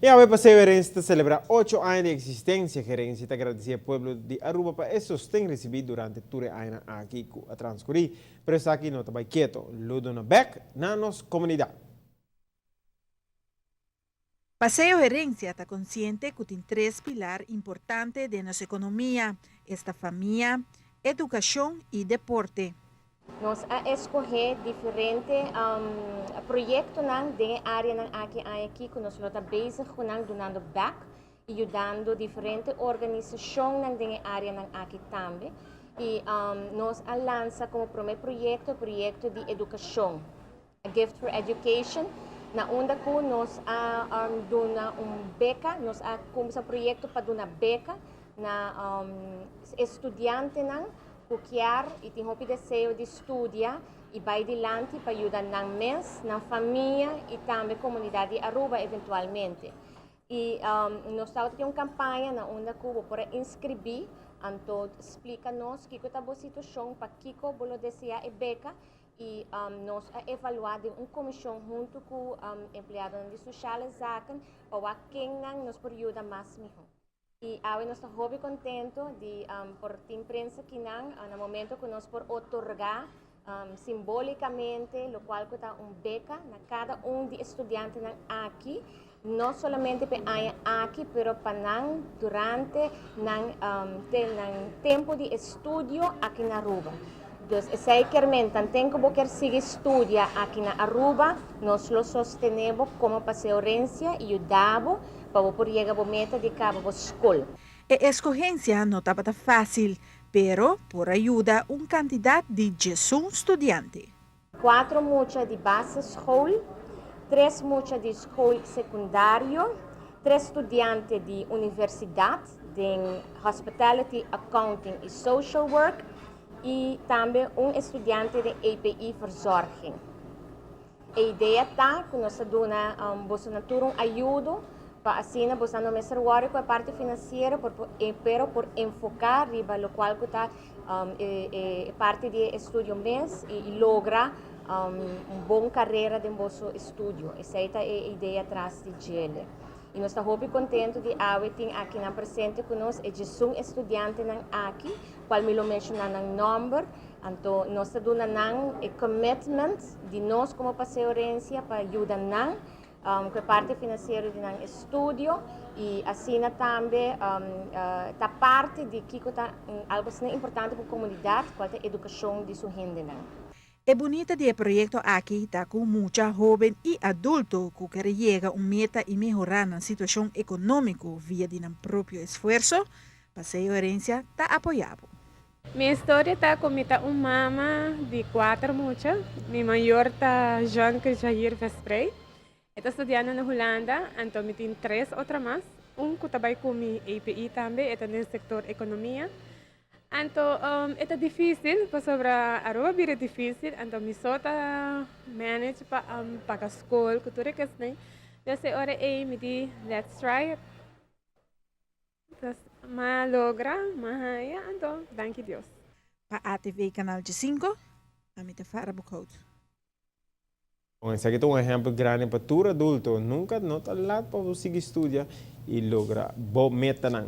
Y awe Paseo Herencia ta celebra 8 aña di existencia. Gerencia ta agradeci e pueblo di Aruba pa e sosten recibi durante tur e aña aki cu a transcuri. Pero esaki no ta bay keto. Lo duna bek na nos comunidad. Paseo Herencia ta consciente cu tin tres pilar importante di nos economia: esta famia, educacion y deporte. Nos a scoge diferente proyecto den area aki cu nos ta bezig cu dunando back y yudando diferente organisacion den area aki tambe. Y nos a lansa como prome proyecto, proyecto di educacion, A Gift for Education, na unda cu nos a duna un beca, nos a cuminsa un proyecto pa duna beca na studiantenan cu kier y tin hopi deseo di studia y bay dilanti pa yuda nan mes, nan famia y tambe comunidad di Aruba eventualmente. Y nos ta tin un campaña na unda cu por inscribi, anto splica nos kico ta e situacion, pa kico bo ta desea e beca y nos a evalua den un comision hunto cu empleado di sociale zaken pa ken nos por yuda mas miho. Y awe nos ta hopi contento di por tin prensa aki na momento cu nos por otorga simbolicamente locual ta un beca na cada un di studiante aki, no solamente pa aña aki, pero pa nan durante nan tempo di estudio aki na Aruba. Dus esey kiermen, tanten cu bo kier sigui studia aki na Aruba, nos lo sostene bo como Paseo Herencia y yuda bo pa por yega e meta di caba scol. E escogencia no tabata facil, pero por a yuda un cantidad di 11 studiante. Cuatro mucha di basisschool, tres mucha di scol secundario, tres studiante di universidad di Hospitality, Accounting y Social Work y tambe un studiante di EPI Verzorging. E idea ta cu nos ta duna tur un ayudo pa asina bo no mester worry cu e parti financiero, pero por enfoca riba locual ta e parti di estudio mes y logra un bon carera den bo estudio. Esey ta e idea tras di dje. Y nos ta hopi contento di awe tin aki na presente cu nos e 11 studiantenan aki, cual mi lo menciona nan nomber. Anto nos ta duna nan e commitment di nos como Paseo Herencia pa yuda nan cu e parti financiero di nan estudio y asina tambe ta parti di kico ta algo asina importante pa e comunidad, cual ta educacion di su hendenan. E bunita di e proyecto aki ta cu mucha hoben y adulto cu kier yega un meta y mehora nan situacion economico via di nan propio esfuerso, Paseo Herencia ta apoya bo. Mi historia ta cu mi ta un mama di cuater mucha. Mi mayor ta Jean Jair Vesprey. E ta studiando na Hulanda, anto mi tin tres otro mas. Un cu tambe cu mi EPI tambe, ta den sector economia. Anto, ta dificil, pasobra Aruba bira dificil, anto mi so ta manage pa paga scol, cu tur e ne. Dus ora ey mi di, "Let's try it." Dus, m'a logra, m'a ja, anto, danki Dios. Pa ATV Canal 5, ami ta Farah Boekhout. Bon, esaki ta un ehempel grandi pa tur adulto. Nunca no ta laat pa sigui studia y logra bo metanan.